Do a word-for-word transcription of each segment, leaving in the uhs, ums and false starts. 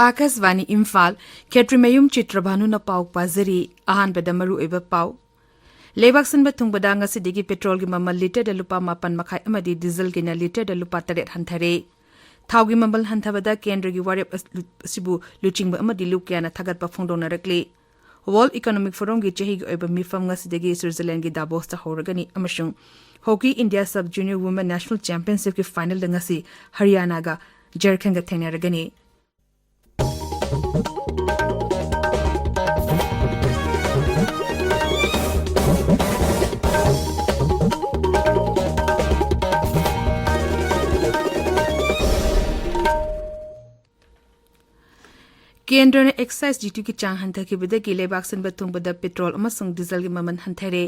ꯑꯥꯀꯥꯁꯕꯥꯅꯤ ꯏꯝꯐꯥꯜ, ꯈꯦꯇ꯭ꯔꯤꯃꯌꯨꯝ ꯆꯤꯇ꯭ꯔꯚꯥꯅꯨꯅ ꯄꯥꯎ ꯄꯥꯖꯔꯤ꯫ ꯑꯍꯥꯟꯕꯗ ꯃꯔꯨꯑꯣꯏꯕ ꯄꯥꯎ꯫ ꯂꯩꯕꯥꯛ ꯁꯤꯟꯕ ꯊꯨꯡꯕꯗ ꯉꯁꯤꯗꯒꯤ ꯄꯦꯇ꯭ꯔꯣꯜꯒꯤ ꯃꯃꯜ ꯂꯤꯇꯔꯗ ꯂꯨꯄꯥ ꯃꯥꯄꯟ ꯃꯈꯥꯏ ꯑꯃꯗꯤ ꯗꯤꯖꯜꯒꯤꯅ ꯂꯤꯇꯔꯗ ꯂꯨꯄꯥ ꯇꯔꯦꯠ ꯍꯟꯊꯔꯦ꯫ ꯊꯥꯎꯒꯤ ꯃꯃꯜ ꯍꯟꯊꯕꯗ ꯀꯦꯟꯗ꯭ꯔꯒꯤ ꯋꯥꯔꯦꯞ ꯑꯁ-, ꯑꯁꯤꯕꯨ ꯂꯨꯆꯤꯡꯕ ꯑꯃꯗꯤ ꯂꯨꯞ ꯀꯌꯥꯅ ꯊꯥꯒꯠꯄ ꯐꯣꯡꯗꯣꯛꯅꯔꯛꯂꯤ꯫ ꯋꯥꯔꯜꯗ ꯏꯀꯣꯅꯣꯃꯤꯛ ꯐꯣꯔꯝꯒꯤ ꯆꯍꯤꯒꯤ ꯑꯣꯏꯕ ꯃꯤꯐꯝ ꯉꯁꯤꯗꯒꯤ ꯁ꯭ꯋꯤꯖꯔꯂꯦꯟꯗꯒꯤ ꯗꯥꯕꯣꯁꯇ ꯍꯧꯔꯒꯅꯤ ꯑꯃꯁꯨꯡ hockey India sub junior women national ꯆꯦꯝꯄꯤꯌꯟꯁꯤꯞꯀꯤ ꯐꯥꯏꯅꯦꯜꯗ ꯉꯁꯤ ꯍꯔꯤꯌꯥꯅꯥꯒ ꯖꯔꯈꯟꯒ ꯊꯦꯡꯅꯔꯒꯅꯤ꯫ ꯀꯦꯟꯗ꯭ꯔꯅ ꯑꯦꯛꯁꯥꯏꯖ ꯗ꯭ꯌꯨꯇꯤꯒꯤ ꯆꯥꯡ ꯍꯟꯊꯈꯤꯕꯗꯒꯤ ꯂꯩꯕꯥꯛ ꯁꯤꯟꯕ ꯊꯨꯡꯕꯗ ꯄꯦꯇ꯭ꯔꯣꯜ ꯑꯃꯁꯨꯡ ꯗꯤꯖꯜꯒꯤ ꯃꯃꯜ ꯍꯟꯊꯔꯦ꯫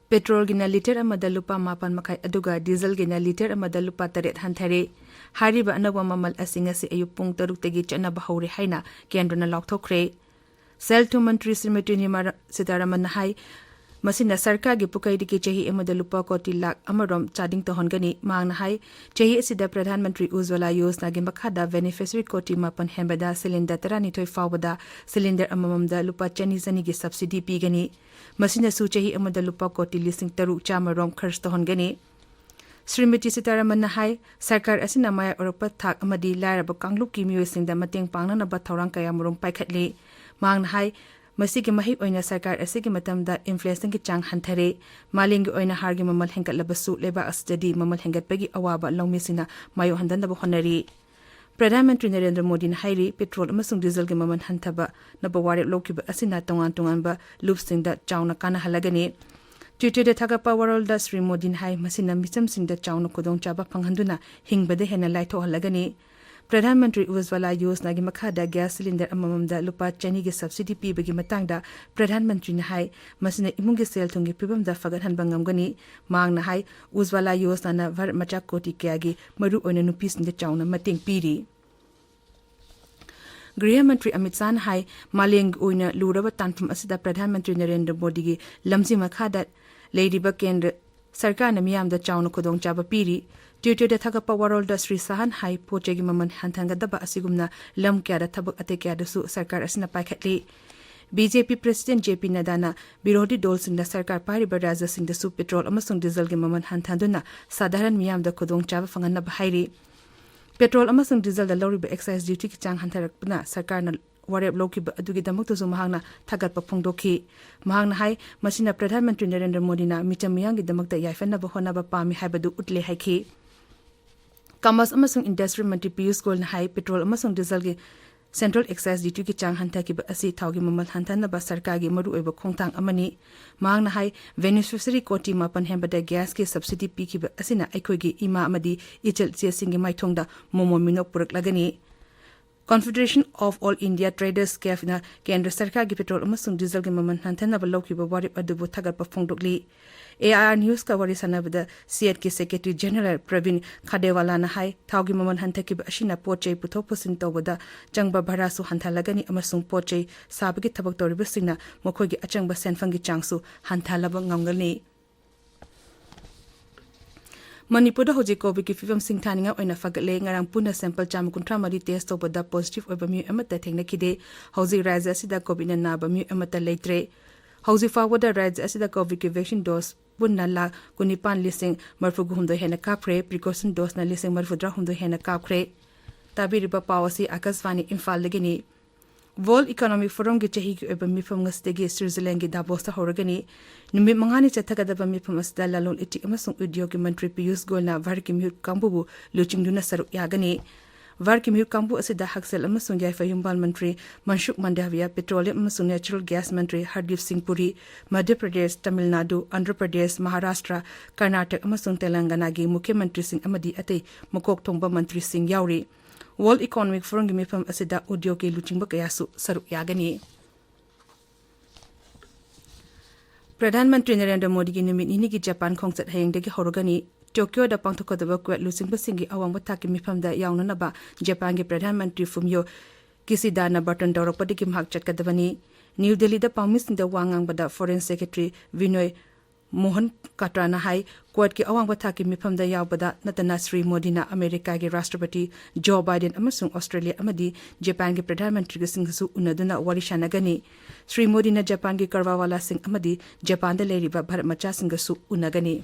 ꯄꯦꯇ꯭ꯔꯣꯜꯒꯤꯅ ꯂꯤꯇꯔ ꯑꯃꯗ ꯂꯨꯄꯥ ꯃꯥꯄꯟ ꯃꯈꯥꯏ ꯑꯗꯨꯒ ꯗꯤꯖꯜꯒꯤꯅ ꯂꯤꯇꯔ ꯑꯃꯗ ꯂꯨꯄꯥ ꯇꯔꯦꯠ ꯍꯟꯊꯔꯦ꯫ ꯍꯥꯏꯔꯤꯕ ꯑꯅꯧꯕ ꯃꯃꯜ ꯑꯁꯤ ꯉꯁꯤ ꯑꯌꯨꯛ ꯄꯨꯡ ꯇꯔꯨꯛꯇꯒꯤ ꯆꯠꯅꯕ ꯍꯧꯔꯦ ꯍꯥꯏꯅ ꯀꯦꯟꯗ꯭ꯔꯅ ꯂꯥꯎꯊꯣꯛꯈ꯭ꯔꯦ꯫ ꯁꯦꯜ ꯊꯨꯝ ꯃꯟꯇ꯭ꯔꯤ ꯁ꯭ꯔꯤꯃꯇꯤ ꯅꯤꯔꯃꯂꯥ ꯁꯤꯇꯥꯔꯥꯃꯟꯅ ꯍꯥꯏ, ꯃꯁꯤꯅ ꯁꯔꯀꯥꯔꯒꯤ ꯄꯨꯀꯩꯗꯒꯤ ꯆꯍꯤ ꯑꯃꯗ ꯂꯨꯄꯥ ꯀꯣꯇꯤ ꯂꯥꯈ ꯑꯃꯔꯣꯝ ꯆꯥꯗꯤꯡ ꯇꯧꯍꯟꯒꯅꯤ꯫ ꯃꯍꯥꯛꯅ ꯍꯥꯏ, ꯆꯍꯤ ꯑꯁꯤꯗ ꯄ꯭ꯔꯙꯥꯟ ꯃꯟꯇ꯭ꯔꯤ ꯎꯖ꯭ꯋꯂꯥ ꯌꯣꯖꯅꯥꯒꯤ ꯃꯈꯥꯗ ꯕꯦꯅꯤꯐꯤꯁꯔꯤ ꯀꯣꯇꯤ ꯃꯥꯄꯟ ꯍꯦꯟꯕꯗ ꯁꯤꯂꯤꯟꯗꯔ ꯇꯔꯥꯅꯤꯊꯣꯏ ꯐꯥꯎꯕꯗ ꯁꯤꯂꯤꯟꯗꯔ ꯑꯃꯃꯝꯗ ꯂꯨꯄꯥ ꯆꯅꯤ ꯆꯅꯤꯒꯤ ꯁꯕꯁꯤꯗꯤ ꯄꯤꯒꯅꯤ꯫ ꯃꯁꯤꯅꯁꯨ ꯆꯍꯤ ꯑꯃꯗ ꯂꯨꯄꯥ ꯀꯣꯇꯤ ꯂꯤꯁꯤꯡ ꯇꯔꯨꯛ ꯆꯥꯝꯃ ꯔꯣꯝ ꯈꯔꯆ ꯇꯧꯍꯟꯒꯅꯤ꯫ ꯁ꯭ꯔꯤꯃꯇꯤ ꯁꯤꯇꯥꯔꯥꯃꯟꯅ ꯍꯥꯏ, ꯁꯔꯀꯥꯔ ꯑꯁꯤꯅ ꯃꯌꯥꯏ ꯑꯣꯏꯔꯛꯄ ꯊꯥꯛ ꯑꯃꯗꯤ ꯂꯥꯏꯔꯕ ꯀꯥꯡꯂꯨꯞꯀꯤ ꯃꯤꯑꯣꯏꯁꯤꯡꯗ ꯃꯇꯦꯡ ꯄꯥꯡꯅꯅꯕ ꯊꯧꯔꯥꯡ ꯀꯌꯥꯃꯔꯨꯝ ꯄꯥꯏꯈꯠꯂꯤ꯫ ꯃꯍꯥꯛꯅ ꯍꯥꯏ, ꯃꯁꯤꯒꯤ ꯃꯍꯩ ꯑꯣꯏꯅ ꯁꯔꯀꯥꯔ ꯑꯁꯤꯒꯤ ꯃꯇꯝꯗ ꯏꯟꯐ꯭ꯂꯦꯁꯟꯒꯤ ꯆꯥꯡ ꯍꯟꯊꯔꯦ꯫ ꯃꯥꯂꯦꯝꯒꯤ ꯑꯣꯏꯅ ꯍꯥꯔꯒꯤ ꯃꯃꯜ ꯍꯦꯟꯒꯠꯂꯕꯁꯨ ꯂꯩꯕꯥꯛ ꯑꯁꯤꯗꯗꯤ ꯃꯃꯜ ꯍꯦꯟꯒꯠꯄꯒꯤ ꯑꯋꯥꯕ ꯂꯧꯃꯤꯁꯤꯡꯅ ꯃꯥꯌꯣꯛꯍꯟꯗꯅꯕ ꯍꯣꯠꯅꯔꯤ꯫ ꯄ꯭ꯔꯙꯥꯟ ꯃꯟꯇ꯭ꯔꯤ ꯅꯔꯦꯟꯗ꯭ꯔ ꯃꯣꯗꯤꯅ ꯍꯥꯏꯔꯤ, ꯄꯦꯇ꯭ꯔꯣꯜ ꯑꯃꯁꯨꯡ ꯗꯤꯖꯜꯒꯤ ꯃꯃꯜ ꯍꯟꯊꯕꯅꯕ ꯋꯥꯔꯦꯞ ꯂꯧꯈꯤꯕ ꯑꯁꯤꯅ ꯇꯣꯉꯥꯟ ꯇꯣꯉꯥꯟꯕ ꯂꯨꯞꯁꯤꯡꯗ ꯆꯥꯎꯅ ꯀꯥꯟꯅꯍꯜꯂꯒꯅꯤ꯫ ꯇ꯭ꯋꯤꯇꯔꯗ ꯊꯥꯒꯠꯄ ꯋꯥꯔꯣꯜꯗ ꯁ꯭ꯔꯤ ꯃꯣꯗꯤꯅ ꯍꯥꯏ, ꯃꯁꯤꯅ ꯃꯤꯆꯝꯁꯤꯡꯗ ꯆꯥꯎꯅ ꯈꯨꯗꯣꯡꯆꯥꯕ ꯐꯪꯍꯟꯗꯨꯅ ꯍꯤꯡꯕꯗ ꯍꯦꯟꯅ ꯂꯥꯏꯊꯣꯛꯍꯜꯂꯒꯅꯤ꯫ ꯄ꯭ꯔꯙꯥꯟ ꯃꯟꯇ꯭ꯔꯤ ꯎꯖ꯭ꯋꯂꯥ ꯌꯣꯖꯅꯥꯒꯤ ꯃꯈꯥꯗ ꯒ꯭ꯌꯥꯁ ꯁꯤꯂꯤꯟꯗꯔ ꯑꯃꯃꯝꯗ ꯂꯨꯄꯥ ꯆꯅꯤꯒꯤ ꯁꯕꯁꯤꯗꯤ ꯄꯤꯕꯒꯤ ꯃꯇꯥꯡꯗ ꯄ꯭ꯔꯙꯥꯟ ꯃꯟꯇ꯭ꯔꯤꯅ ꯍꯥꯏ, ꯃꯁꯤꯅ ꯏꯃꯨꯡꯒꯤ ꯁꯦꯜ ꯊꯨꯝꯒꯤ ꯐꯤꯕꯝꯗ ꯐꯒꯠꯍꯟꯕ ꯉꯝꯒꯅꯤ꯫ ꯃꯍꯥꯛꯅ ꯍꯥꯏ, ꯎꯖ꯭ꯋꯂꯥ ꯌꯣꯖꯅꯥꯅ ꯚꯥꯔꯠ ꯃꯆꯥ ꯀꯣꯇꯤ ꯀꯌꯥꯒꯤ ꯃꯔꯨꯑꯣꯏꯅ ꯅꯨꯄꯤꯁꯤꯡꯗ ꯆꯥꯎꯅ ꯃꯇꯦꯡ ꯄꯤꯔꯤ꯫ ꯒ꯭ꯔꯤꯍ ꯃꯟꯇ꯭ꯔꯤ ꯑꯃꯤꯠ ꯁꯥꯍꯅ ꯍꯥꯏ, ꯃꯥꯂꯦꯝꯒꯤ ꯑꯣꯏꯅ ꯂꯨꯔꯕ ꯇꯥꯟꯐꯝ ꯑꯁꯤꯗ ꯄ꯭ꯔꯙꯥꯟ ꯃꯟꯇ꯭ꯔꯤ ꯅꯔꯦꯟꯗ꯭ꯔ ꯃꯣꯗꯤꯒꯤ ꯂꯝꯖꯤꯡ ꯃꯈꯥꯗ ꯂꯩꯔꯤꯕ ꯀꯦꯟꯗ꯭ꯔ ꯁꯔꯀꯥꯔꯅ ꯃꯤꯌꯥꯝꯗ ꯆꯥꯎꯅ ꯈꯨꯗꯣꯡꯆꯥꯕ ꯄꯤꯔꯤ꯫ Twitter-ꯗ ꯊꯥꯒꯠꯄ ꯋꯥꯔꯣꯜꯗ ꯁ꯭ꯔꯤ ꯁꯥꯍꯟ ꯍꯥꯏ, ꯄꯣꯠ ꯆꯩꯒꯤ ꯃꯃꯜ ꯍꯟꯊꯍꯟꯒꯗꯕ ꯑꯁꯤꯒꯨꯝꯅ ꯂꯝ ꯀꯌꯥꯗ ꯊꯕꯛ ꯑꯇꯩ ꯀꯌꯥꯗꯁꯨ ꯁꯔꯀꯥꯔ ꯑꯁꯤꯅ ꯄꯥꯏꯈꯠꯂꯤ꯫ ꯕꯤ ꯖꯦ ꯄꯤ ꯄ꯭ꯔꯁꯤꯗꯦꯟ ꯖꯦ ꯄꯤ ꯅꯗꯥꯅ ꯕꯤꯔꯣꯙꯤ ꯗꯣꯜꯁꯤꯡꯅ ꯁꯔꯀꯥꯔ ꯄꯥꯏꯔꯤꯕ ꯔꯥꯖ꯭ꯌꯁꯤꯡꯗꯁꯨ ꯄꯦꯇ꯭ꯔꯣꯜ ꯑꯃꯁꯨꯡ ꯗꯤꯖꯜꯒꯤ ꯃꯃꯜ ꯍꯟꯊꯍꯟꯗꯨꯅ ꯁꯥꯙꯥꯔꯟ ꯃꯤꯌꯥꯝꯗ ꯈꯨꯗꯣꯡꯆꯥꯕ ꯐꯪꯍꯟꯅꯕ ꯍꯥꯏꯔꯤ꯫ ꯄꯦꯇ꯭ꯔꯣꯜ ꯑꯃꯁꯨꯡ ꯗꯤꯖꯜꯗ ꯂꯧꯔꯤꯕ excise duty-ꯒꯤ ꯆꯥꯡ ꯍꯟꯊꯔꯛꯄꯅ ꯁꯔꯀꯥꯔꯅ ꯋꯥꯔꯦꯞ ꯂꯧꯈꯤꯕ ꯑꯗꯨꯒꯤꯗꯃꯛꯇꯁꯨ ꯃꯍꯥꯛꯅ ꯊꯥꯒꯠꯄ ꯐꯣꯡꯗꯣꯛꯈꯤ꯫ ꯃꯍꯥꯛꯅ ꯍꯥꯏ, ꯃꯁꯤꯅ ꯄ꯭ꯔꯙꯥꯟ ꯃꯟꯇ꯭ꯔꯤ ꯅꯔꯦꯟꯗ꯭ꯔ ꯃꯣꯗꯤꯅ ꯃꯤꯆꯝ ꯃꯤꯌꯥꯝꯒꯤꯗꯃꯛꯇ ꯌꯥꯏꯐꯅꯕ ꯍꯣꯠꯅꯕ ꯄꯥꯝꯃꯤ ꯍꯥꯏꯕꯗꯨ ꯎꯠꯂꯦ ꯍꯥꯏꯈꯤ꯫ ꯀꯃꯔꯁ ꯑꯃꯁꯨꯡ ꯏꯟꯗꯁꯇ꯭ꯔꯤ ꯃꯟꯇ꯭ꯔꯤ ꯄꯤꯌꯨꯁ ꯒꯣꯌꯜꯅ ꯍꯥꯏ, ꯄꯦꯇ꯭ꯔꯣꯜ ꯑꯃꯁꯨꯡ ꯗꯤꯖꯜꯒꯤ central excise duty-ꯒꯤ ꯆꯥꯡ ꯍꯟꯊꯈꯤꯕ ꯑꯁꯤ ꯊꯥꯎꯒꯤ ꯃꯃꯜ ꯍꯟꯊꯅꯕ ꯁꯔꯀꯥꯔꯒꯤ ꯃꯔꯨꯑꯣꯏꯕ ꯈꯣꯡꯊꯥꯡ ꯑꯃꯅꯤ꯫ ꯃꯍꯥꯛꯅ ꯍꯥꯏ, ꯕꯦꯅꯤꯐꯤꯁꯔꯤ ꯀꯣꯇꯤ ꯃꯥꯄꯟ ꯍꯦꯟꯕꯗ ꯒ꯭ꯌꯥꯁꯀꯤ subsidy ꯄꯤꯈꯤꯕ ꯑꯁꯤꯅ ꯑꯩꯈꯣꯏꯒꯤ ꯏꯃꯥ ꯑꯃꯗꯤ ꯏꯆꯜ ꯏꯆꯦꯁꯤꯡꯒꯤ ꯃꯥꯏꯊꯣꯡꯗ ꯃꯣꯃꯣꯟ ꯃꯤꯅꯣꯛ ꯄꯨꯔꯛꯂꯒꯅꯤ꯫ Confederation of All India Traders, CAFE-ꯅ ꯀꯦꯟꯗ꯭ꯔ ꯁꯔꯀꯥꯔꯒꯤ ꯄꯦꯇ꯭ꯔꯣꯜ ꯑꯃꯁꯨꯡ ꯗꯤꯖꯜꯒꯤ ꯃꯃꯜ ꯍꯟꯊꯅꯕ ꯂꯧꯈꯤꯕ ꯋꯥꯔꯦꯞ ꯑꯗꯨꯕꯨ ꯊꯥꯒꯠꯄ ꯐꯣꯡꯗꯣꯛꯂꯤ꯫ ꯑꯦ ꯑꯥꯏ ꯑꯥꯔ ꯅ꯭ꯌꯨꯁꯀ ꯋꯥꯔꯤ ꯁꯥꯟꯅꯕꯗ ꯁꯤꯌꯦꯠꯀꯤ ꯁꯦꯀ꯭ꯔꯦꯇꯔꯤ ꯖꯦꯅꯦꯔꯦꯜ ꯄ꯭ꯔꯕꯤꯟ ꯈꯥꯗꯦꯋꯥꯂꯥꯅ ꯍꯥꯏ, ꯊꯥꯎꯒꯤ ꯃꯃꯜ ꯍꯟꯊꯈꯤꯕ ꯑꯁꯤꯅ ꯄꯣꯠ ꯆꯩ ꯄꯨꯊꯣꯛ ꯄꯨꯁꯤꯟ ꯇꯧꯕꯗ ꯆꯪꯕ ꯚꯔꯥꯁꯨ ꯍꯟꯊꯍꯜꯂꯒꯅꯤ ꯑꯃꯁꯨꯡ ꯄꯣꯠ ꯆꯩ ꯁꯥꯕꯒꯤ ꯊꯕꯛ ꯇꯧꯔꯤꯕꯁꯤꯡꯅ ꯃꯈꯣꯏꯒꯤ ꯑꯆꯪꯕ ꯁꯦꯟꯐꯝꯒꯤ ꯆꯥꯡꯁꯨ ꯍꯟꯊꯍꯜꯂꯕ ꯉꯝꯒꯅꯤ꯫ ꯃꯅꯤꯄꯨꯔꯗ ꯍꯧꯖꯤꯛ ꯀꯣꯚꯤꯗꯀꯤ ꯐꯤꯕꯝ ꯁꯤꯡꯊꯥꯅꯤꯡꯉꯥꯏ ꯑꯣꯏꯅ ꯐꯒꯠꯂꯦ꯫ ꯉꯔꯥꯡ ꯄꯨꯟꯅ sample ꯆꯥꯝꯃ ꯀꯨꯟꯊ꯭ꯔꯥ ꯃꯔꯤ test ꯇꯧꯕꯗ positive ꯑꯣꯏꯕ ꯃꯤꯑꯣꯏ ꯑꯃꯠꯇ ꯊꯦꯡꯅꯈꯤꯗꯦ꯫ ꯍꯧꯖꯤꯛ ꯔꯥꯖ꯭ꯌ ꯑꯁꯤꯗ ꯀꯣꯚꯤꯗꯅ ꯅꯥꯕ ꯃꯤꯑꯣꯏ ꯑꯃꯠꯇ ꯂꯩꯇ꯭ꯔꯦ꯫ ꯍꯧꯖꯤꯛ ꯐꯥꯎꯕꯗ ꯔꯥꯖ꯭ꯌ ꯑꯁꯤꯗ ꯀꯣꯚꯤꯗꯀꯤ vaccine dose ꯄꯨꯟꯅ ꯂꯥꯈ ꯀꯨꯟꯅꯤꯄꯥꯟ ꯂꯤꯁꯤꯡ ꯃꯔꯤꯐꯨ ꯍꯨꯝꯗꯣꯏ ꯍꯦꯟꯅ ꯀꯥꯞꯈ꯭ꯔꯦ, precaution doseꯅ ꯂꯤꯁꯤꯡ ꯃꯔꯤꯐꯨꯇꯔꯥ ꯍꯨꯝꯗꯣꯏ ꯍꯦꯟꯅ ꯀꯥꯞꯈ꯭ꯔꯦ꯫ ꯇꯥꯕꯤꯔꯤꯕ ꯄꯥꯎ ꯑꯁꯤ ꯑꯥꯀꯥꯁꯕꯥꯅꯤ ꯏꯝꯐꯥꯜꯗꯒꯤꯅꯤ꯫ World Economic Forumꯒꯤ ꯆꯍꯤꯒꯤ ꯑꯣꯏꯕ ꯃꯤꯐꯝ ꯉꯁꯤꯗꯒꯤ Switzerlandꯒꯤ Davosꯇ ꯍꯧꯔꯒꯅꯤ꯫ ꯅꯨꯃꯤꯠ ꯃꯉꯥꯅꯤ ꯆꯠꯊꯒꯗꯕ ꯃꯤꯐꯝ ꯑꯁꯤꯗ ꯂꯂꯣꯟ ꯏꯇꯤꯛ ꯑꯃꯁꯨꯡ ꯎꯗ꯭ꯌꯣꯒꯒꯤ ꯃꯟꯇ꯭ꯔꯤ ꯄꯤꯌꯨꯁ ꯒꯣꯌꯜꯅ ꯚꯥꯔꯠꯀꯤ ꯃꯤꯍꯨꯠ ꯀꯥꯡꯕꯨꯕꯨ ꯂꯨꯆꯤꯡꯗꯨꯅ ꯁꯔꯨꯛ ꯌꯥꯒꯅꯤ꯫ ꯚꯥꯔꯠꯀꯤ ꯃꯤꯍꯨꯠ ꯀꯥꯡꯕꯨ ꯑꯁꯤꯗ ꯍꯛꯁꯦꯜ ꯑꯃꯁꯨꯡ ꯌꯥꯏꯐ ꯌꯨꯝꯕꯥꯜ ꯃꯟꯇ꯭ꯔꯤ ꯃꯟꯁꯨꯈ ꯃꯥꯟꯗꯥꯚꯤꯌꯥ, petroleum ꯑꯃꯁꯨꯡ natural gas ꯃꯟꯇ꯭ꯔꯤ ꯍꯔꯗꯤꯞ ꯁꯤꯡ ꯄꯨꯔꯤ, ꯃꯙ꯭ꯌ ꯄ꯭ꯔꯗꯦꯁ, ꯇꯥꯃꯤꯜ ꯅꯥꯗꯨ, ꯑꯟꯙ꯭ꯔ ꯄ꯭ꯔꯗꯦꯁ, ꯃꯍꯥꯔꯥꯁꯇ꯭ꯔ, ꯀꯔꯅꯥꯇꯛ ꯑꯃꯁꯨꯡ ꯇꯦꯂꯪꯒꯅꯥꯒꯤ ꯃꯨꯈ꯭ꯌ ꯃꯟꯇ꯭ꯔꯤꯁꯤꯡ ꯑꯃꯗꯤ ꯑꯇꯩ ꯃꯀꯣꯛ ꯊꯣꯡꯕ ꯃꯟꯇ꯭ꯔꯤꯁꯤꯡ ꯌꯥꯎꯔꯤ꯫ World Economic Forumꯒꯤ ꯃꯤꯐꯝ ꯑꯁꯤꯗ ꯎꯗ꯭ꯌꯣꯒꯀꯤ ꯂꯨꯆꯤꯡꯕ ꯀꯌꯥꯁꯨ ꯁꯔꯨꯛ ꯌꯥꯒꯅꯤ꯫ ꯄ꯭ꯔꯙꯥꯟ ꯃꯟꯇ꯭ꯔꯤ ꯅꯔꯦꯟꯗ꯭ꯔ ꯃꯣꯗꯤꯒꯤ ꯅꯨꯃꯤꯠ ꯅꯤꯅꯤꯒꯤ ꯖꯄꯥꯟ ꯈꯣꯡꯆꯠ ꯍꯌꯦꯡꯗꯒꯤ ꯍꯧꯔꯒꯅꯤ꯫ ꯇꯣꯀ꯭ꯌꯣꯗ ꯄꯥꯡꯊꯣꯛꯀꯗꯕ ꯀ꯭ꯋꯦꯠ ꯂꯨꯆꯤꯡꯕꯁꯤꯡꯒꯤ ꯑꯋꯥꯡꯕ ꯊꯥꯛꯀꯤ ꯃꯤꯐꯝꯗ ꯌꯥꯎꯅꯅꯕ ꯖꯄꯥꯟꯒꯤ ꯄ꯭ꯔꯙꯥꯟ ꯃꯟꯇ꯭ꯔꯤ ꯐꯨꯃꯤꯌꯣ ꯀꯤꯁꯤꯗꯥꯅ ꯕꯥꯔꯇꯟ ꯇꯧꯔꯛꯄꯗꯒꯤ ꯃꯍꯥꯛ ꯆꯠꯀꯗꯕꯅꯤ꯫ ꯅ꯭ꯌꯨ ꯗꯦꯜꯂꯤꯗ ꯄꯥꯎꯃꯤꯁꯤꯡꯗ ꯋꯥ ꯉꯥꯡꯕꯗ ꯐꯣꯔꯦꯟ ꯁꯦꯀ꯭ꯔꯦꯇꯔꯤ ꯕꯤꯅꯣꯏ ꯃꯣꯍꯟ ꯀꯥꯇ꯭ꯔꯥꯅ ꯍꯥꯏ, ꯀꯣꯔꯠꯀꯤ ꯑꯋꯥꯡꯕ ꯊꯥꯛꯀꯤ ꯃꯤꯐꯝꯗ ꯌꯥꯎꯕꯗ ꯅꯠꯇꯅ ꯁ꯭ꯔꯤ ꯃꯣꯗꯤꯅ ꯑꯃꯦꯔꯤꯀꯥꯒꯤ ꯔꯥꯁꯇ꯭ꯔꯄꯇꯤ ꯖꯣ ꯕꯥꯏꯗꯦꯟ ꯑꯃꯁꯨꯡ ꯑꯣꯁꯇ꯭ꯔꯦꯂꯤꯌꯥ ꯑꯃꯗꯤ ꯖꯄꯥꯟꯒꯤ ꯄ꯭ꯔꯙꯥꯟ ꯃꯟꯇ꯭ꯔꯤꯁꯤꯡꯒꯁꯨ ꯎꯅꯗꯨꯅ ꯋꯥꯔꯤ ꯁꯥꯟꯅꯒꯅꯤ꯫ ꯁ꯭ꯔꯤ ꯃꯣꯗꯤꯅ ꯖꯄꯥꯟꯒꯤ ꯀꯔꯕꯥꯋꯥꯂꯥꯁꯤꯡ ꯑꯃꯗꯤ ꯖꯄꯥꯟꯗ ꯂꯩꯔꯤꯕ ꯚꯥꯔꯠ ꯃꯆꯥꯁꯤꯡꯒꯁꯨ ꯎꯅꯒꯅꯤ꯫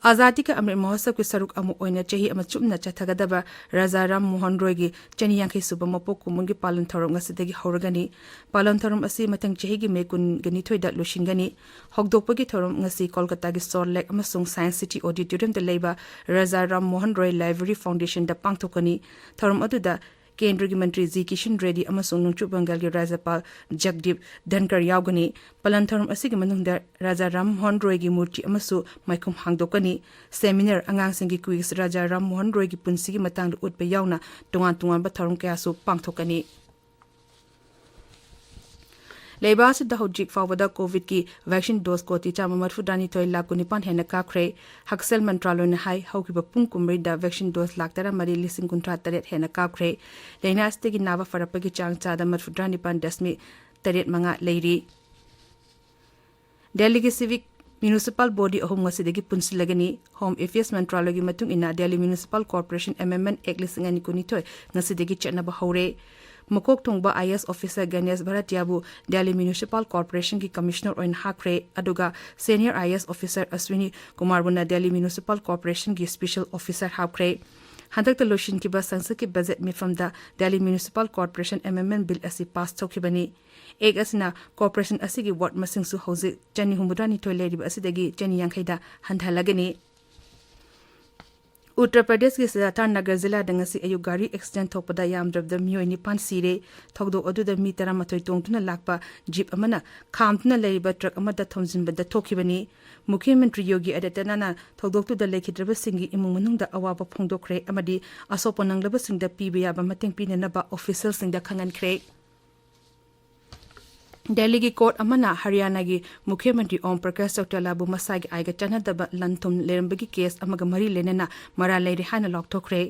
ꯑꯖꯥꯗꯤ ꯀ ꯑꯃ꯭ꯔꯤꯠ ꯃꯍꯣꯠꯁꯕꯀꯤ ꯁꯔꯨꯛ ꯑꯃ ꯑꯣꯏꯅ ꯆꯍꯤ ꯑꯃ ꯆꯨꯞꯅ ꯆꯠꯊꯒꯗꯕ ꯔꯥꯖꯥ ꯔꯥꯝ ꯃꯣꯍꯟ ꯔꯣꯏꯒꯤ ꯆꯅꯤ ꯌꯥꯡꯈꯩ ꯁꯨꯕ ꯃꯄꯣꯛ ꯀꯨꯝꯑꯣꯟꯒꯤ ꯄꯥꯂꯟ ꯊꯧꯔꯝ ꯉꯁꯤꯗꯒꯤ ꯍꯧꯔꯒꯅꯤ꯫ ꯄꯥꯂꯟ ꯊꯧꯔꯝ ꯑꯁꯤ ꯃꯊꯪ ꯆꯍꯤꯒꯤ ꯃꯦ ꯀꯨꯟꯒ ꯅꯤꯊꯣꯏꯗ ꯂꯣꯏꯁꯤꯟꯒꯅꯤ꯫ ꯍꯧꯗꯣꯛꯄꯒꯤ ꯊꯧꯔꯝ ꯉꯁꯤ ꯀꯣꯜꯀꯇꯥꯒꯤ ꯁꯣꯜ ꯂꯦꯛ ꯑꯃꯁꯨꯡ ꯁꯥꯏꯟꯁ ꯁꯤꯇꯤ ꯑꯣꯗꯤꯇꯣꯔꯤꯌꯝꯗ ꯂꯩꯕ ꯔꯥꯖꯥ ꯔꯥꯝ ꯃꯣꯍꯟ ꯔꯣꯏ ꯂꯥꯏꯕ꯭ꯔꯦꯔꯤ ꯐꯥꯎꯟꯗꯦꯁꯟꯗ ꯄꯥꯡꯊꯣꯛꯀꯅꯤ꯫ ꯊꯧꯔꯝ ꯑꯗꯨꯗ ꯀꯦꯟꯗ꯭ꯔꯒꯤ ꯃꯟꯇ꯭ꯔꯤ ꯖꯤ ꯀꯤꯁꯟ ꯔꯦꯗꯤ ꯑꯃꯁꯨꯡ ꯅꯣꯡꯆꯨꯞ ꯕꯪꯒꯥꯜꯒꯤ ꯔꯥꯖ꯭ꯌꯄꯥꯜ ꯖꯒꯗꯤꯞ ꯙꯟꯀꯔ ꯌꯥꯎꯒꯅꯤ꯫ ꯄꯥꯂꯟ ꯊꯧꯔꯝ ꯑꯁꯤꯒꯤ ꯃꯅꯨꯡꯗ ꯔꯥꯖꯥ ꯔꯥꯝ ꯃꯣꯍꯟ ꯔꯣꯏꯒꯤ ꯃꯨꯔꯇꯤ ꯑꯃꯁꯨ ꯃꯥꯏꯈꯨꯝ ꯍꯥꯡꯗꯣꯛꯀꯅꯤ꯫ ꯁꯦꯃꯤꯅꯥꯔ, ꯑꯉꯥꯡꯁꯤꯡꯒꯤ ꯀ꯭ꯋꯤꯖ, ꯔꯥꯖꯥ ꯔꯥꯝ ꯃꯣꯍꯟ ꯔꯣꯏꯒꯤ ꯄꯨꯟꯁꯤꯒꯤ ꯃꯇꯥꯡꯗ ꯎꯠꯄ ꯌꯥꯎꯅ ꯇꯣꯉꯥꯟ ꯇꯣꯉꯥꯟꯕ ꯊꯧꯔꯝ ꯀꯌꯥꯁꯨ ꯄꯥꯡꯊꯣꯛꯀꯅꯤ꯫ ꯂꯩꯕꯥꯛ ꯑꯁꯤꯗ ꯍꯧꯖꯤꯛ ꯐꯥꯎꯕꯗ ꯀꯣꯚꯤꯗꯀꯤ ꯚꯦꯛꯁꯤꯟ ꯗꯣꯁ ꯀꯣꯇꯤ ꯆꯥꯝꯃ ꯃꯔꯤꯐꯨꯇꯔꯥꯅꯤꯊꯣꯏ ꯂꯥꯈ ꯀꯨꯟꯅꯤꯄꯥꯟ ꯍꯦꯟꯅ ꯀꯥꯞꯈ꯭ꯔꯦ꯫ ꯍꯛꯁꯦꯜ ꯃꯟꯇ꯭ꯔꯥꯂꯣꯏꯅ ꯍꯥꯏ, ꯍꯧꯈꯤꯕ ꯄꯨꯡ ꯀꯨꯟꯃꯔꯤꯗ ꯚꯦꯛꯁꯤꯟ ꯗꯣꯁ ꯂꯥꯈ ꯇꯔꯥꯃꯔꯤ ꯂꯤꯁꯤꯡ ꯀꯨꯟꯊ꯭ꯔꯥ ꯇꯔꯦꯠ ꯍꯦꯟꯅ ꯀꯥꯞꯈ꯭ꯔꯦ꯫ ꯂꯥꯏꯅꯥ ꯑꯁꯤꯗꯒꯤ ꯅꯥꯕ ꯐꯔꯛꯄꯒꯤ ꯆꯥꯡ ꯆꯥꯗ ꯃꯔꯤꯐꯨꯇꯔꯥꯅꯤꯄꯥꯟ ꯗꯁꯃꯤꯛ ꯇꯔꯦꯠ ꯃꯉꯥ ꯂꯩꯔꯤ꯫ ꯗꯦꯜꯂꯤꯒꯤ ꯁꯤꯚꯤꯛ ꯃ꯭ꯌꯨꯅꯤꯁꯤꯄꯥꯜ ꯕꯣꯗꯤ ꯑꯍꯨꯝ ꯉꯁꯤꯗꯒꯤ ꯄꯨꯟꯁꯤꯜꯂꯒꯅꯤ꯫ ꯍꯣꯝ ꯑꯦꯐꯤꯌꯔꯁ ꯃꯟꯇ꯭ꯔꯥꯂꯌꯒꯤ ꯃꯇꯨꯡ ꯏꯟꯅ, Delhi municipal corporation amendment act ꯂꯤꯁꯤꯡ ꯑꯅꯤ ꯀꯨꯟꯅꯤꯊꯣꯏ ꯉꯁꯤꯗꯒꯤ ꯆꯠꯅꯕ ꯍꯧꯔꯦ꯫ ꯃꯀꯣꯛ ꯊꯣꯡꯕ I A S officer Ganesh ꯚꯥꯔꯥꯇꯤꯌꯥꯕꯨ ꯗꯦꯜꯂꯤ ꯃ꯭ꯌꯨꯅꯤꯁꯤꯄꯥꯜ ꯀꯣꯔꯄꯣꯔꯦꯁꯟꯒꯤ ꯀꯃꯤꯁꯅꯔ ꯑꯣꯏꯅ ꯍꯥꯞꯈ꯭ꯔꯦ, ꯑꯗꯨꯒ senior I A S officer Ashwini ꯀꯨꯃꯥꯔꯕꯨꯅ ꯗꯦꯜꯂꯤ ꯃ꯭ꯌꯨꯅꯤꯁꯤꯄꯥꯜ ꯀꯣꯔꯄꯣꯔꯦꯁꯟꯒꯤ ꯁ꯭ꯄꯦꯁꯤꯌꯦꯜ ꯑꯣꯐꯤꯁꯥꯔ ꯍꯥꯞꯈ꯭ꯔꯦ꯫ ꯍꯟꯗꯛꯇ ꯂꯣꯏꯁꯤꯟꯈꯤꯕ ꯁꯪꯁꯠꯀꯤ ꯕꯖꯦꯠ ꯃꯤꯐꯝꯗ Delhi municipal corporation amendment bill ꯑꯁꯤ ꯄꯥꯁ ꯇꯧꯈꯤꯕꯅꯤ꯫ ꯑꯦꯛꯠ ꯑꯁꯤꯅ ꯀꯣꯔꯄꯣꯔꯦꯁꯟ ꯑꯁꯤꯒꯤ ꯋꯥꯔꯗ ꯃꯁꯤꯡꯁꯨ ꯍꯧꯖꯤꯛ ꯆꯅꯤ ꯍꯨꯝꯐꯨꯇꯔꯥꯅꯤꯊꯣꯏ ꯂꯩꯔꯤꯕ ꯑꯁꯤꯗꯒꯤ ꯆꯅꯤ ꯌꯥꯡꯈꯩꯗ ꯍꯟꯊꯍꯜꯂꯒꯅꯤ꯫ ꯎꯠꯇꯔ ꯄ꯭ꯔꯗꯦꯁꯀꯤ ꯁꯤꯗꯥꯊꯥꯔ ꯅꯒꯔ ꯖꯤꯂꯥꯗ ꯉꯁꯤ ꯑꯌꯨꯛ ꯒꯥꯔꯤ ꯑꯦꯛꯁꯤꯗꯦꯟꯠ ꯊꯣꯛꯄꯗ ꯌꯥꯝꯗ꯭ꯔꯕꯗ ꯃꯤꯑꯣꯏ ꯅꯤꯄꯥꯟ ꯁꯤꯔꯦ꯫ ꯊꯧꯗꯣꯛ ꯑꯗꯨꯗ ꯃꯤ ꯇꯔꯥꯃꯥꯊꯣꯏ ꯇꯣꯡꯗꯨꯅ ꯂꯥꯛꯄ ꯖꯤꯞ ꯑꯃꯅ ꯈꯥꯝꯗꯨꯅ ꯂꯩꯔꯤꯕ ꯇ꯭ꯔꯛ ꯑꯃꯗ ꯊꯣꯝꯖꯤꯟꯕꯗ ꯊꯣꯛꯈꯤꯕꯅꯤ꯫ ꯃꯨꯈ꯭ꯌ ꯃꯟꯇ꯭ꯔꯤ ꯌꯣꯒꯤ ꯑꯥꯗꯤꯇ꯭ꯌꯅꯥꯊꯅ ꯊꯧꯗꯣꯛꯇꯨꯗ ꯂꯩꯈꯤꯗ꯭ꯔꯕꯁꯤꯡꯒꯤ ꯏꯃꯨꯡ ꯃꯅꯨꯡꯗ ꯑꯋꯥꯕ ꯐꯣꯡꯗꯣꯛꯈ꯭ꯔꯦ ꯑꯃꯗꯤ ꯑꯁꯣꯛꯄ ꯅꯪꯂꯕꯁꯤꯡꯗ ꯄꯤꯕ ꯌꯥꯕ ꯃꯇꯦꯡ ꯄꯤꯅꯅꯕ ꯑꯣꯐꯤꯁꯤꯌꯦꯜꯁꯤꯡꯗ ꯈꯪꯍꯟꯈ꯭ꯔꯦ꯫ ꯗꯦꯜꯂꯤꯒꯤ ꯀꯣꯔꯠ ꯑꯃꯅ ꯍꯔꯤꯌꯥꯅꯥꯒꯤ ꯃꯨꯈ꯭ꯌ ꯃꯟꯇ꯭ꯔꯤ ꯑꯣꯝ ꯄ꯭ꯔꯀꯥꯁ ꯆꯧꯇꯥꯂꯥꯕꯨ ꯃꯁꯥꯒꯤ ꯑꯥꯏꯒ ꯆꯥꯟꯅꯗꯕ ꯂꯟ-ꯊꯨꯝ ꯂꯩꯔꯝꯕꯒꯤ ꯀꯦꯁ ꯑꯃꯒ ꯃꯔꯤ ꯂꯩꯅꯅ ꯃꯔꯥꯜ ꯂꯩꯔꯦ ꯍꯥꯏꯅ ꯂꯥꯎꯊꯣꯛꯈ꯭ꯔꯦ꯫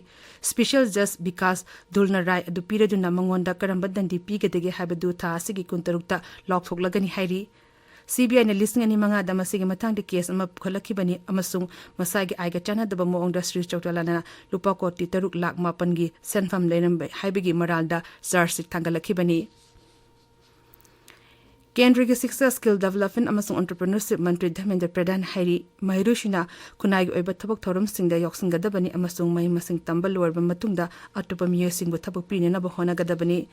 ꯁ꯭ꯄꯦꯁꯤꯌꯦꯜ ꯖꯖ ꯕꯤꯀꯥꯁ ꯙꯨꯜꯅ ꯔꯥꯏ ꯑꯗꯨ ꯄꯤꯔꯗꯨꯅ ꯃꯉꯣꯟꯗ ꯀꯔꯝꯕ ꯗꯟꯗꯤ ꯄꯤꯒꯗꯒꯦ ꯍꯥꯏꯕꯗꯨ ꯊꯥ ꯑꯁꯤꯒꯤ ꯀꯨꯟꯇꯔꯨꯛꯇ ꯂꯥꯎꯊꯣꯛꯂꯒꯅꯤ ꯍꯥꯏꯔꯤ꯫ ꯁꯤꯕꯤꯑꯥꯏꯅ ꯂꯤꯁꯤꯡ ꯑꯅꯤ ꯃꯉꯥꯗ ꯃꯁꯤꯒꯤ ꯃꯇꯥꯡꯗ ꯀꯦꯁ ꯑꯃ ꯄꯨꯈꯠꯂꯛꯈꯤꯕꯅꯤ ꯑꯃꯁꯨꯡ ꯃꯁꯥꯒꯤ ꯑꯥꯏꯒ ꯆꯥꯟꯅꯗꯕ ꯃꯑꯣꯡꯗ ꯁ꯭ꯔꯤ ꯆꯧꯇꯥꯂꯥꯅ ꯂꯨꯄꯥ ꯀꯣꯇꯤ ꯇꯔꯨꯛ ꯂꯥꯈ ꯃꯥꯄꯟꯒꯤ ꯁꯦꯟꯐꯝ ꯂꯩꯔꯝꯕ ꯍꯥꯏꯕꯒꯤ ꯃꯔꯥꯜꯗ ꯆꯥꯔꯖ ꯁꯤꯠ ꯊꯥꯡꯒꯠꯂꯛꯈꯤꯕꯅꯤ꯫ ꯀꯦꯟꯗ꯭ꯔꯒꯤ ꯁꯤꯛꯁꯇ ꯁ꯭ꯀꯤꯜ ꯗꯦꯕꯂꯞꯃꯦꯟꯠ ꯑꯃꯁꯨꯡ ꯑꯣꯟꯇꯔꯄ꯭ꯔꯤꯅꯔꯁꯤꯞ ꯃꯟꯇ꯭ꯔꯤ ꯙꯔꯃꯦꯟꯗ꯭ꯔ ꯄ꯭ꯔꯙꯥꯟ ꯍꯥꯏꯔꯤ, ꯃꯍꯩꯔꯣꯏꯁꯤꯡꯅ ꯈꯨꯟꯅꯥꯏꯒꯤ ꯑꯣꯏꯕ ꯊꯕꯛ ꯊꯧꯔꯝꯁꯤꯡꯗ ꯌꯥꯎꯁꯤꯟꯒꯗꯕꯅꯤ ꯑꯃꯁꯨꯡ ꯃꯍꯩ ꯃꯁꯤꯡ ꯇꯝꯕ ꯂꯣꯏꯔꯕ ꯃꯇꯨꯡꯗ ꯑꯇꯣꯞꯄ ꯃꯤꯑꯣꯏꯁꯤꯡꯕꯨ ꯊꯕꯛ ꯄꯤꯅꯅꯕ ꯍꯣꯠꯅꯒꯗꯕꯅꯤ꯫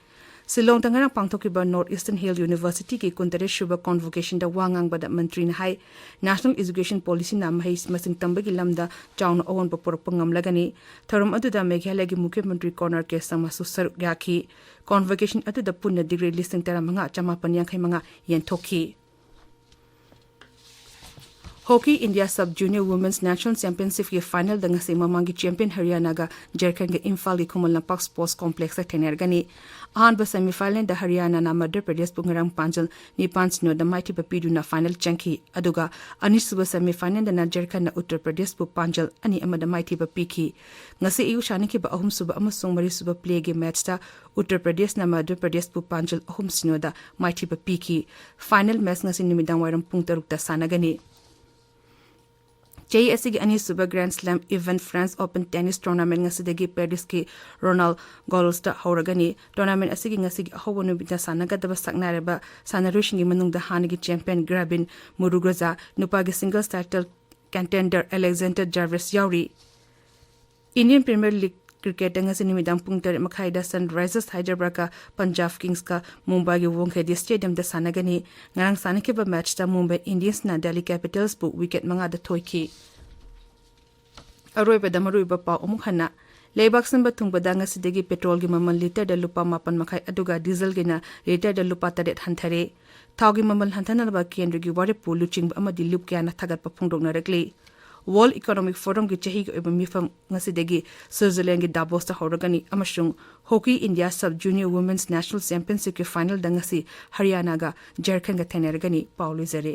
ꯁꯤꯂꯣꯡꯗ ꯉꯔꯥꯡ ꯄꯥꯡꯊꯣꯛꯈꯤꯕ ꯅꯣꯔꯠ ꯏꯁꯇꯔꯟ ꯍꯤꯜ ꯌꯨꯅꯤꯚꯔꯁꯤꯇꯤꯒꯤ ꯀꯨꯟꯇꯔꯦꯠ ꯁꯨꯕ ꯀꯣꯟꯚꯣꯀꯦꯁꯟꯗ ꯋꯥ ꯉꯥꯡꯕꯗ ꯃꯟꯇ꯭ꯔꯤꯅ ꯍꯥꯏ, ꯅꯦꯁꯅꯦꯜ ꯑꯦꯖꯨꯀꯦꯁꯟ ꯄꯣꯂꯤꯁꯤꯅ ꯃꯍꯩ ꯃꯁꯤꯡ ꯇꯝꯕꯒꯤ ꯂꯝꯗ ꯆꯥꯎꯅ ꯑꯑꯣꯟꯕ ꯄꯨꯔꯛꯄ ꯉꯝꯂꯒꯅꯤ꯫ ꯊꯧꯔꯝ ꯑꯗꯨꯗ ꯃꯦꯘꯥꯂꯌꯒꯤ ꯃꯨꯈ꯭ꯌ ꯃꯟꯇ꯭ꯔꯤ ꯀꯣꯅꯔ ꯀꯦ ꯁꯪꯃꯥꯁꯨ ꯁꯔꯨꯛ ꯌꯥꯈꯤ꯫ ꯀꯣꯟꯚꯣꯀꯦꯁꯟ ꯑꯗꯨꯗ ꯄꯨꯟꯅ ꯗꯤꯒ꯭ꯔꯤ ꯂꯤꯁꯤꯡ ꯇꯔꯥꯃꯉꯥ ꯆꯃꯥꯄꯟ ꯌꯥꯡꯈꯩ ꯃꯉꯥ ꯌꯦꯟꯊꯣꯛꯈꯤ꯫ Hockey India sub junior womens national ꯆꯦꯝꯄꯤꯌꯟꯁꯤꯞꯀꯤ ꯐꯥꯏꯅꯦꯜꯗ ꯉꯁꯤ ꯃꯃꯥꯡꯒꯤ ꯆꯦꯝꯄꯤꯌꯟ ꯍꯔꯤꯌꯥꯅꯥꯒ ꯖꯔꯈꯟꯒ ꯏꯝꯐꯥꯜꯒꯤ ꯈꯨꯃꯟ ꯂꯝꯄꯥꯛ ꯁ꯭ꯄꯣꯔꯠꯁ ꯀꯣꯝꯄ꯭ꯂꯦꯛꯁꯇ ꯊꯦꯡꯅꯔꯒꯅꯤ꯫ ꯑꯍꯥꯟꯕ ꯁꯦꯃꯤꯐꯥꯏꯅꯦꯜꯗ ꯍꯔꯤꯌꯥꯅꯥꯅ ꯃꯙ꯭ꯌ ꯄ꯭ꯔꯗꯦꯁꯄꯨ ꯉꯔꯥꯡ ꯄꯥꯟꯖꯜ ꯅꯤꯄꯥꯟ ꯁꯤꯅꯣꯗ ꯃꯥꯏꯊꯤꯕ ꯄꯤꯗꯨꯅ ꯐꯥꯏꯅꯦꯜ ꯆꯪꯈꯤ꯫ ꯑꯗꯨꯒ ꯑꯅꯤꯁꯨꯕ ꯁꯦꯃꯤꯐꯥꯏꯅꯦꯜꯗꯅ ꯖꯔꯈꯟꯅ ꯎꯠꯇꯔ ꯄ꯭ꯔꯗꯦꯁꯄꯨ ꯄꯥꯟꯖꯜ ꯑꯅꯤ ꯑꯃꯗ ꯃꯥꯏꯊꯤꯕ ꯄꯤꯈꯤ꯫ ꯉꯁꯤ ꯑꯌꯨꯛ ꯁꯥꯟꯅꯈꯤꯕ ꯑꯍꯨꯝꯁꯨꯕ ꯑꯃꯁꯨꯡ ꯃꯔꯤꯁꯨꯕ ꯄ꯭ꯂꯦꯒꯤ ꯃꯦꯆꯇ ꯎꯠꯇꯔ ꯄ꯭ꯔꯗꯦꯁꯅ ꯃꯙ꯭ꯌ ꯄ꯭ꯔꯗꯦꯁꯄꯨ ꯄꯥꯟꯖꯜ ꯑꯍꯨꯝ ꯁꯤꯅꯣꯗ ꯃꯥꯏꯊꯤꯕ ꯄꯤꯈꯤ꯫ ꯐꯥꯏꯅꯦꯜ ꯃꯦꯆ ꯉꯁꯤ ꯅꯨꯃꯤꯗꯥꯡ ꯋꯥꯏꯔꯝ ꯄꯨꯡ ꯇꯔꯨꯛꯇ ꯁꯥꯟꯅꯒꯅꯤ꯫ ꯆꯍꯤ ꯑꯁꯤꯒꯤ ꯑꯅꯤꯁꯨꯕ grand slam event French open tennis tournament ꯉꯁꯤꯗꯒꯤ ꯄꯦꯔꯤꯁꯀꯤ ꯔꯣꯅꯥꯜ ꯒꯣꯜꯁꯇ ꯍꯧꯔꯒꯅꯤ꯫ ꯇꯣꯔꯅꯥꯃꯦꯟ ꯑꯁꯤꯒꯤ ꯉꯁꯤꯒꯤ ꯑꯍꯧꯕ ꯅꯨꯃꯤꯠꯇ ꯁꯥꯟꯅꯒꯗꯕ ꯁꯛꯅꯥꯏꯔꯕ ꯁꯥꯟꯅꯔꯣꯏꯁꯤꯡꯒꯤ ꯃꯅꯨꯡꯗ ꯍꯥꯟꯅꯒꯤ ꯆꯦꯝꯄꯤꯌꯟ ꯒ꯭ꯔꯥꯕꯤꯟ ꯃꯨꯔꯨꯒ꯭ꯔꯖꯥ, ꯅꯨꯄꯥꯒꯤ ꯁꯤꯡꯒꯜꯁ ꯇꯥꯏꯇꯜ ꯀꯟꯇꯦꯟꯗꯔ ꯑꯂꯦꯛꯖꯦꯟꯗꯔ ꯖꯥꯔꯚꯤꯁ ꯌꯥꯎꯔꯤ꯫ ꯏꯟꯗꯤꯌꯟ ꯄ꯭ꯔꯤꯃꯤꯌꯔ ꯂꯤꯒ ꯀ꯭ꯔꯤꯀꯦꯠꯇ ꯉꯁꯤ ꯅꯨꯃꯤꯗꯥꯡ ꯄꯨꯡ ꯇꯔꯦꯠ ꯃꯈꯥꯏꯗ ꯁꯟꯔꯥꯏꯖꯔꯁ ꯍꯥꯏꯗ꯭ꯔꯕꯥꯗꯀ ꯄꯟꯖꯥꯕ ꯀꯤꯡꯁꯀ ꯃꯨꯝꯕꯥꯏꯒꯤ ꯋꯥꯡꯈꯦꯗꯦ ꯁ꯭ꯇꯦꯗꯤꯌꯝꯗ ꯁꯥꯟꯅꯒꯅꯤ꯫ ꯉꯔꯥꯡ ꯁꯥꯟꯅꯈꯤꯕ ꯃꯦꯆꯇ ꯃꯨꯝꯕꯥꯏ ꯏꯟꯗꯤꯌꯟꯁꯅ ꯗꯦꯜꯂꯤ ꯀꯦꯄꯤꯇꯜꯁꯄꯨ ꯋꯤꯀꯦꯠ ꯃꯉꯥꯗ ꯊꯣꯏꯈꯤ꯫ ꯑꯔꯣꯏꯕꯗ ꯃꯔꯨꯑꯣꯏꯕ ꯄꯥꯎ ꯑꯃꯨꯛ ꯍꯟꯅ꯫ ꯂꯩꯕꯥꯛ ꯁꯤꯟꯕ ꯊꯨꯡꯕꯗ ꯉꯁꯤꯗꯒꯤ ꯄꯦꯇ꯭ꯔꯣꯜꯒꯤ ꯃꯃꯜ ꯂꯤꯇꯔꯗ ꯂꯨꯄꯥ ꯃꯥꯄꯟ ꯃꯈꯥꯏ ꯑꯗꯨꯒ ꯗꯤꯖꯜꯒꯤꯅ ꯂꯤꯇꯔꯗ ꯂꯨꯄꯥ ꯇꯔꯦꯠ ꯍꯟꯊꯔꯦ꯫ ꯊꯥꯎꯒꯤ ꯃꯃꯜ ꯍꯟꯊꯅꯅꯕ ꯀꯦꯟꯗ꯭ꯔꯒꯤ ꯋꯥꯔꯦꯞꯄꯨ ꯂꯨꯆꯤꯡꯕ ꯑꯃꯗꯤ ꯂꯨꯞ ꯀꯌꯥꯅ ꯊꯥꯒꯠꯄ ꯐꯣꯡꯗꯣꯛꯅꯔꯛꯂꯤ꯫ World Economic Forumꯒꯤ ꯆꯍꯤꯒꯤ ꯑꯣꯏꯕ ꯃꯤꯐꯝ ꯉꯁꯤꯗꯒꯤ ꯁ꯭ꯋꯤꯖꯔꯂꯦꯟꯒꯤ ꯗꯥꯕꯣꯁꯇ ꯍꯧꯔꯒꯅꯤ ꯑꯃꯁꯨꯡ Hockey India Sub Junior Women's National Championshipꯀꯤ finalꯗ ꯉꯁꯤ ꯍꯔꯤꯌꯥꯅꯥꯒ ꯖꯔꯈꯟꯒ ꯊꯦꯡꯅꯔꯒꯅꯤ꯫ ꯄꯥꯎ ꯂꯣꯏꯖꯔꯦ꯫